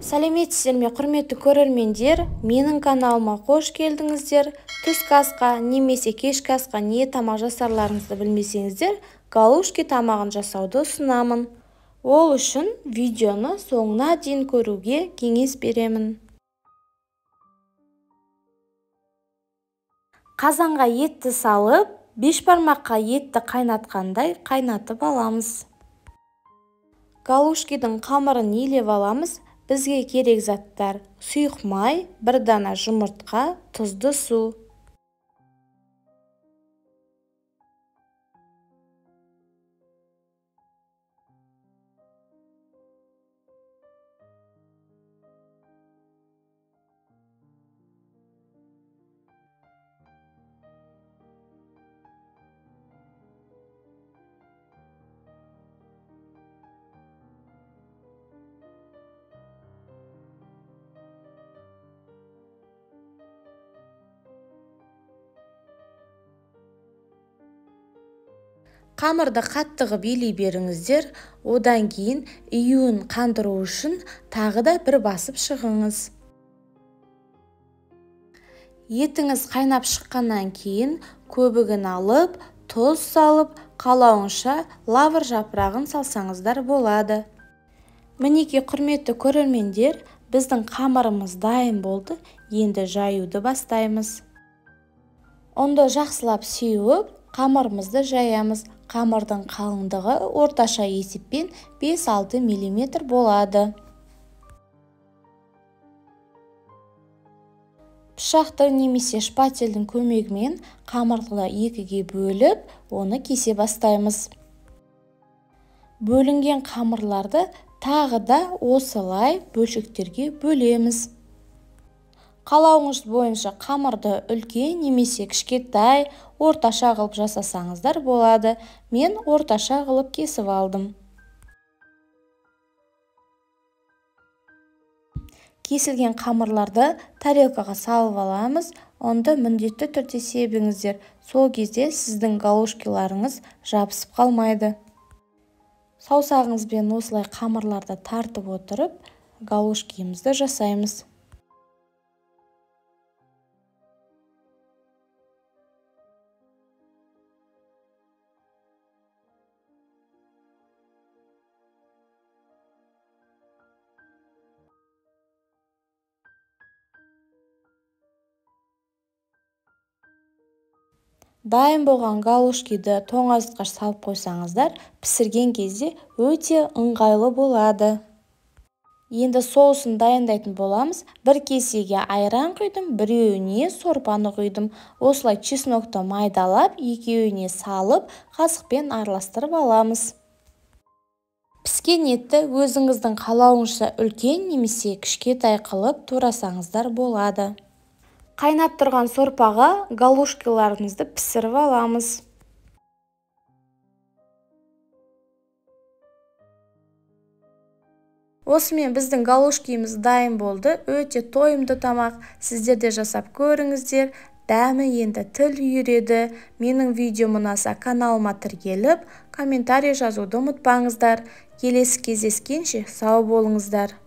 Сәлеметсіздер ме, құрметті көрермендер! Менің каналыма қош келдіңіздер. Түскі асқа немесе кешкі асқа не тамақ жасарларыңызды білмесеңіздер, галушки тамағын жасауды ұсынамын. Ол үшін видеоны соңына дейін көруге кеңес беремін. Қазанға етті салып, бешбармаққа етті қайнатқандай қайнатып аламыз. Галушкидің қамырын илеп аламыз. Бізге керек заттар: сұйық май, бір дана жұмыртқа, тұзды су. Қамырды қатты қып илей беріңіздер, одан кейін июін қандыру үшін тағы да бір басып шығыңыз. Етіңіз қайнап шыққаннан кейін көбігін алып, тұз салып, қалауынша лавр жапырағын салсаңыздар болады. Мінекей, құрметті көрермендер, біздің қамырымыз дайын болды, енді жаюды бастаймыз. Ұнды жақсылап сеуіп, қамырымызды жаямыз. Қамырдың қалыңдығы орташа есеппен 5-6 мм болады. Пышақтың немесе шпательдің көмегімен қамырды екіге бөліп, оны кесе бастаймыз. Бөлінген қамырларды тағы да осылай бөлшектерге бөлеміз. Қалауыңыз бойынша қамырды үлкен немесе кішкентай, орташа қылып жасасаңыздар болады. Мен орташа қылып кесіп алдым. Кесілген қамырларды тарелкаға салып аламыз. Ұнды міндетті түрде себіңіздер. Сол кезде сіздің галушкиларыңыз жабысып қалмайды. Саусағыңызбен осылай қамырларды тартып отырып, галушкимізді жасаймыз. Дайын болған галушкиді тоңазытқыш салып қойсаңыздар, пісірген кезде өте ыңғайлы болады. Енді соусын дайындайтын боламыз. Бір кесеге айран құйдым, біреуіне сорпаны құйдым. Осылай чеснокты майдалап, екеуіне салып, қасықпен араластырып аламыз. Піскен етті өзіңіздің қалауыңызша үлкен немесе кішкентай қылып турасаңыздар болады. Қайнап тұрған сорпаға галушкиларымызды пісіріп аламыз. Осымен біздің галушкиміз дайын болды. Өте тойымды тамақ. Сіздер де жасап көріңіздер. Дәмі енді тіл үйіреді. Менің видеом ұнаса каналыма тіркеліп, комментарий жазуды ұмытпаңыздар. Келесі кездескенше сау болыңыздар.